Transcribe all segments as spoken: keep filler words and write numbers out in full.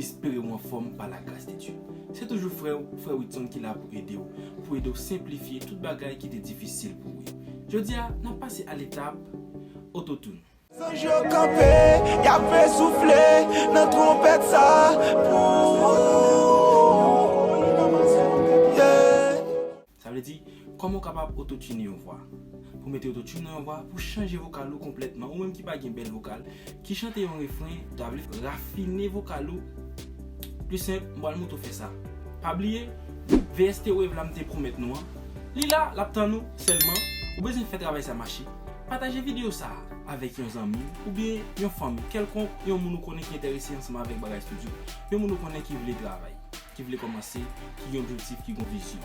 Espere w anfòm pa la gras de Dye. Se toujou frè w, frè Whitson ki la pou ede w, pou ede w senplifye tout bagay ki te difisil pou ou yo. Jodi a, n ap pase a letap autotune. Zanj yo kanpe, y ap soufle nan twonpèt sa pou ou. Yeah. Sa vle di, kòman w kapab autotune yon vwa? Pou mete autotune nan yon vwa, pou chanje vokal ou konplètman, ou menm ki pa gen bèl vokal, ki chante yon refren, ta vle rafine vokal ou, pli senp, m pral montre w fè sa. Pa bliye, V S T Wave la m te pwomèt nou an, li la, l ap tann ou, sèlman, ou bezwen fè travay sa mache. Pataje videyo sa a avèk yon zanmi w oubyen yon fanmi kèlkonk, yon moun ou konnen ki enterese ansanm avèk bagay studio, yon moun ou konnen ki vle travay, ki vle kòmanse, ki gen objektif, ki gen vizyon.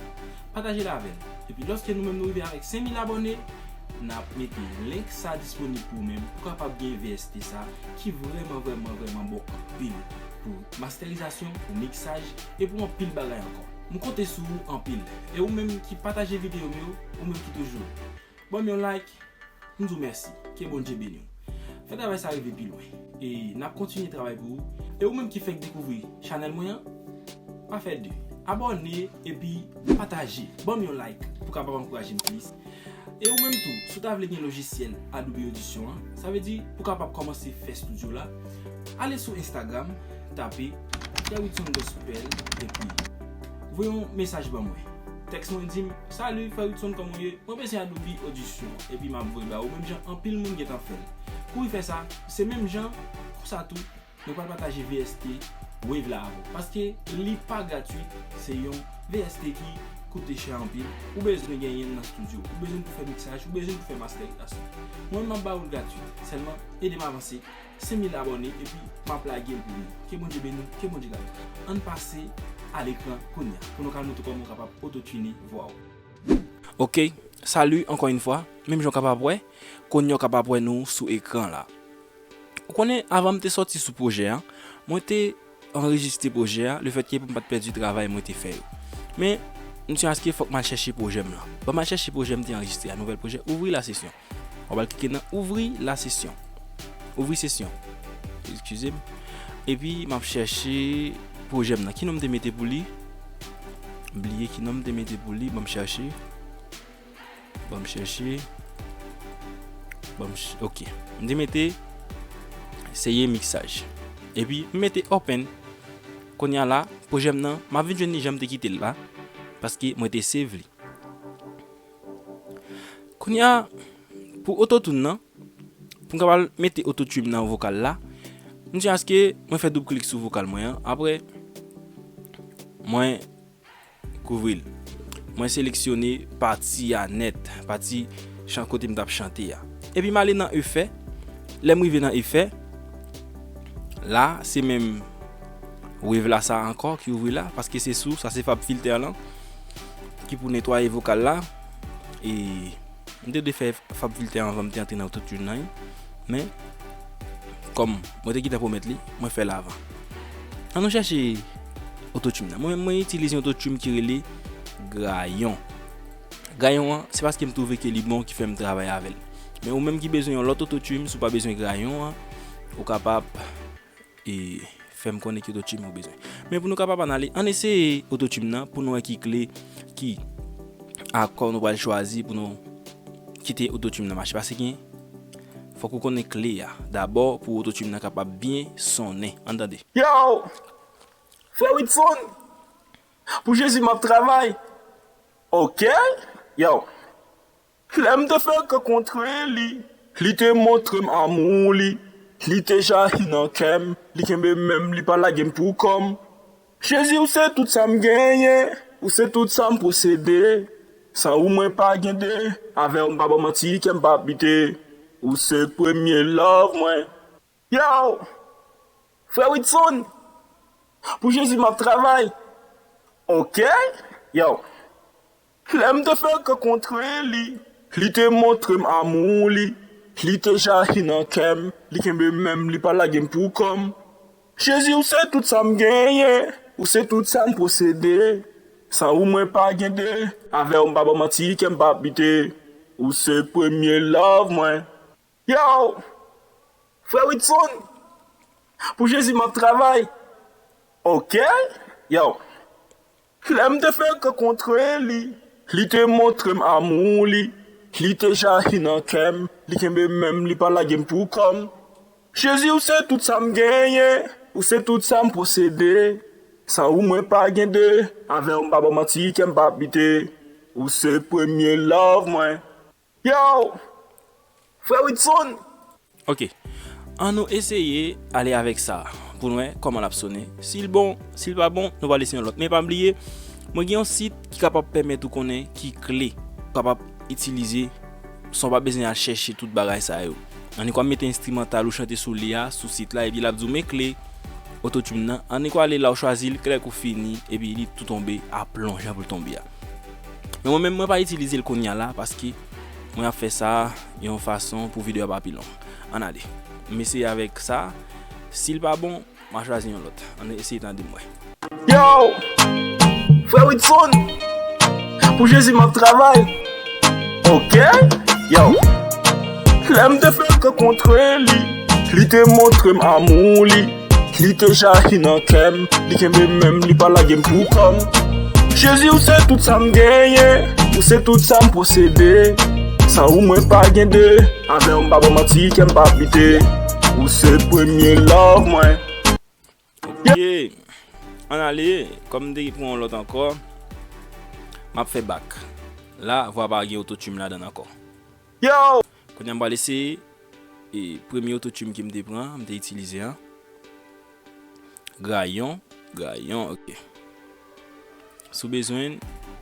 Pataje l avè l. Epi lòske nou menm nou rive avèk senk mil abòne, n ap mete link sa disponib pou ou menm, pou w kapab gen V S T sa ki vrèman, vrèman, vrèman bon anpil pou masterizasyon, pou miksaj, e pou anpil bagay ankò. M konte sou ou anpil. E ou menm ki pataje videyo m yo, ou menm ki toujou ban m yon like, m di w mèsi. Ke Bondye beni w. Fè travay sa rive pi lwen. E n ap kontinye travay pou ou. E ou menm ki fèk dekouvri chanèl mwen an, pa fè de. Abòne epi pataje. Ban m yon like pou kapab ankouraje m plis. E ou menm tou, si w ta vle gen lojisyèl Adobe Audition an, sa vle di pou kapab kòmanse fè studio la, ale sou Instagram, tape Frè Whitson Gospel, epi voye yon mesaj ban mwen. Tèks mwen, di m, "Salut, Frè Whitson, kòman w ye? Mwen bezwen Adobe Audition." Epi m ap voye ba ou, menm jan anpil moun gentan fè l. Kouri fè sa, se menm jan, konsa tou, mwen pral pataje V S T Wave la avè w. Paske li pa gratwit, se yon V S T ki koute chè anpil. Ou bezwen genyen l nan studio, ou bezwen l pou fè miksaj, ou bezwen l pou fè masterizasyon. Mwen, m ap ba ou l gratwit. Sèlman, ede m avanse. Senk mil abòne, epi m ap lage l pou nou. Ke Bondye beni w, ke Bondye gade w. Ann pase a lekran kounye a, pou nou ka montre kòman w kapab autotune vwa w. Ok, salut encore une fois. Menm jan w kapab wè, kounye a w kapab wè nou sou ekran la. Ou konnen, avan m te sòti sou pwojè a, mwen te anrejistre pwojè a, lefètke pou m pa t pèdi travay mwen te fè yo. Men, m di aske fòk m al chèche pwojè m lan. Ban m al chèche pwojè m te anrejistre a, nouvèl pwojè, ouvrir la session. W ap al klike nan ouvrir la session. Ouvrir session. Eskize m. Epi, m ap chèche pwojè m nan. Ki non m te mete pou li? M bliye ki non m te mete pou li. Ban m chèche. Ban m chèche. Ban m ch-, ok. M te mete seye miksaj. Epi, m mete open. Kounye a la, pwojè m nan, m ap vin jwenn li jan m te kite l la. Paske mwen te save li. Kounye a, pou autotune nan, pou m kapab mete autotune nan vokal la, m di aske mwen fè doub klik sou vokal mwen an. Apre, mwen kouvri l. Mwen seleksyone pati a nèt, pati chan kote m t ap chante a. Epi m ale nan efè. Lè m rive nan efè, la, se menm wave la sa ankò ki ouvri la, paske se sou, sa se FabFilter lan, ki pou netwaye vokal la. E m te dwe fè FabFilter anvan m te antre nan autotune nan, wi. Men, kòm mwen te gentan pwomèt li, mwen fè l avan. Ann nou chèche autotune nan. Mwen menm, mwen itilize yon autotune ki rele Grayon. Grayon an, se paske m twouve ke li bon ki fè m travay avè l. Men ou menm ki bezwen yon lòt autotune, si w pa bezwen Grayon an, ou kapab, e, fè m konnen ki autotune ou bezwen. Men pou nou kapab ann ale, ann eseye autotune nan pou nou wè ki kle, ki akò nou pral chwazi pou nou kite autotune nan mache. Paske gen, fòk ou konnen kle a dabò pou autotune nan kapab byen sonnen. Ann tande. Yo! Frè Whitson! Pou Jezi m ap travay. Ok? Yo. Lè m te fèk rankontre li, li te montre m amou li. Li te jayi nan kè m, li kenbe men m, li pa lage m pou kò m. Jezi, ou se tout sa m genyen, ou se tout sa m posede. San ou mwen pa gen de, avè w m pa ba w manti, kè m pa bite. Ou se premye love mwen. Yo! Frè Whitson! Pou Jezi m ap travay. Ok? Yo! Lè m te fèk rankontre li, li te montre m amou li. Li te jayi nan kè m, li kenbe men m, li pa lage m pou kò m. Jezi, ou se tout sa m genyen, ou se tout sa m posede. San ou mwen pa gen de, avè w m pa ba w manti, kè m pa bite. Ou se premye love mwen. Yo! Frè Whitson! Pou Jezi m ap travay. Ok, yo. Lè m te fenk rankontre li, li te montre m amou li. Li te jayi nan kè m, li kenbe men m, li pa lage m pou kò m. Jezi, ou se tout sa m genyen, ou se tout sa m posede. San ou mwen pa gen de, avè w m pa ba w manti, kè m palpite. Ou se premye love mwen. Yo! Frè Widson! Ok. An nou eseye ale avèk sa pou n wè kòman l ap sonnen. Si l bon, si l pa bon, nou va lese yon lòt. Men pa bliye, mwen gen yon sit ki kapab pèmèt ou konnen ki kle ou kapab itilize san w pa bezwen al chèche tout bagay sa yo. Annik w ap mete enstrimantal ou chante sou li a sou sit la, epi l ap di w men kle autotune nan. Annik w ale la w chwazi l, klèk ou fini, epi li tou tonbe aplonjan pou l tonbe a. Men mwen menm, mwen pa itilize l kounye a la, paske mwen ap fè sa yon fason pou videyo a pa pi long. Ann ale. M eseye avèk sa. Si l pa bon, m a chwazi yon lòt. Ann eseye tande m wè. Yo! Frè Widson! Pou Jezi m ap travay. Ok? Yo! Lè m te fenk rankontre li, li te montre m amou li. Li te jayi nan kè m, li kenbe men m, li pa lage m pou kò m. Jezi, ou se tout sa m genyen, ou se tout sa m posede. San ou mwen pa gen de, avè w m pa ba w manti, kè m palpite. Ou se premye love mwen. Ok, ann ale, kòm m te pran yon lòt ankò, m ap fè back. La, vwa pa gen autotune ladan l ankò. Yo! Kounye a m pral eseye, e premye autotune ke m te pran, m te itilize an. Grayon, Grayon, ok. Si w bezwen,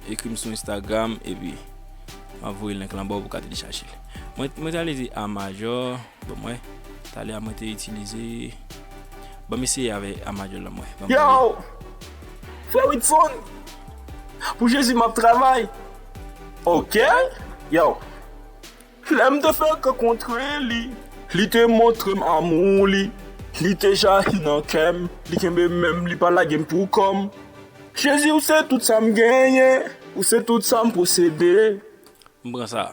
ekri m sou Instagram, epi m ap voye link lan ba w pou w ka telechaje l. Mwen, mwen te ale A majò, bon, mwen, talè a mwen te itilize, ban m eseye avè A majò lan mwen. Ban m voye. Yo! Frè Widson! Pou Jezi m ap travay. Ok? Yo! Lè m te fenk rankontre li, li te montre m amou li. Li te jayi nan kè m, li kenbe men m, li pa lage m pou kò m. Jezi, ou se tout sa m genyen, ou se tout sa m posede. M pran sa.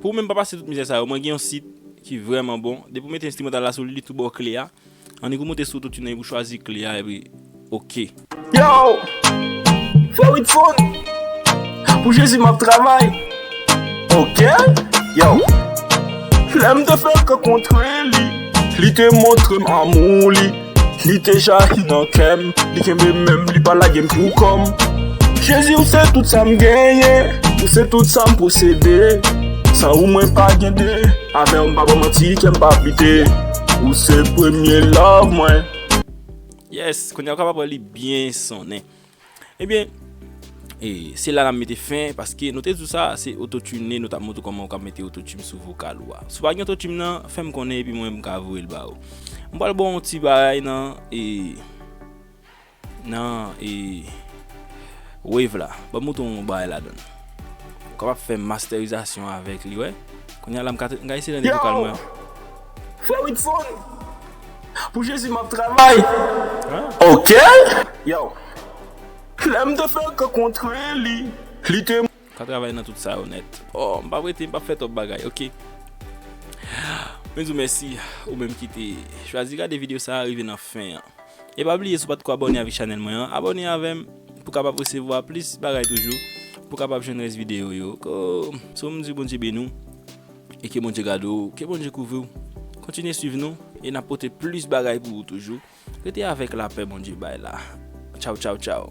Pou w menm pa pase tout mizè sa yo, mwen gen yon sit ki vrèman bon. Depi w mete enstrimantal la sou li, li tou ba w kle a. Annik ou monte sou autotune nan epi w chwazi kle a epi ok. Yo! Frè Widson! Pou Jezi m ap travay. Ok? Yo! Lè m te fenk rankontre li, li te montre m amou li. Li te jayi nan kè m, li kenbe men m, li pa lage m pou kò m. Jezi, ou se tout sa m genyen, ou se tout sa m posede. San ou mwen pa gen de, avè w m pa ba w manti, kè m palpite. Ou se premye love mwen. Yes, kounye a w kapab wè li byen sonnen. Ebyen, e, se la n ap mete fen, paske nou te di w sa, se autotune, nou t ap montre w kòman w ka mete autotune sou vokal ou a. Si w pa gen autotune nan, fè m konnen, epi mwen, m ka voye l ba ou. M pral ba w yon ti bagay nan, e, nan, e, Wave la. Ban m montre w yon bagay ladan l. Ou kapab fè masterizasyon avèk li, wè. Kounye a la, m ka, m ka eseye tande vokal mwen an. Frè Widson, pou Jezi m ap travay. Ok? Yo. Lè m te fenk rankontre li, li te. Ka travay nan tout sa yo nèt. Oh, m p ap rete, m p ap fè twòp bagay, ok. Mwen di w mèsi, ou menm ki te chwazi gade videyo sa a rive nan fen an. E pa bliye, si w pa t ko abòne avèk chanèl mwen an, abòne avè m pou w kapab resevwa plis bagay toujou, pou w kapab jwenn rès videyo yo. Ko, so m di Bondye beni w, e ke Bondye gade w, ke Bondye kouvri w. Kontinye swiv nou, e n ap pote plis bagay pou ou toujou. Rete avèk lapè Bondye bay la. Tchaw, tchaw, tchaw.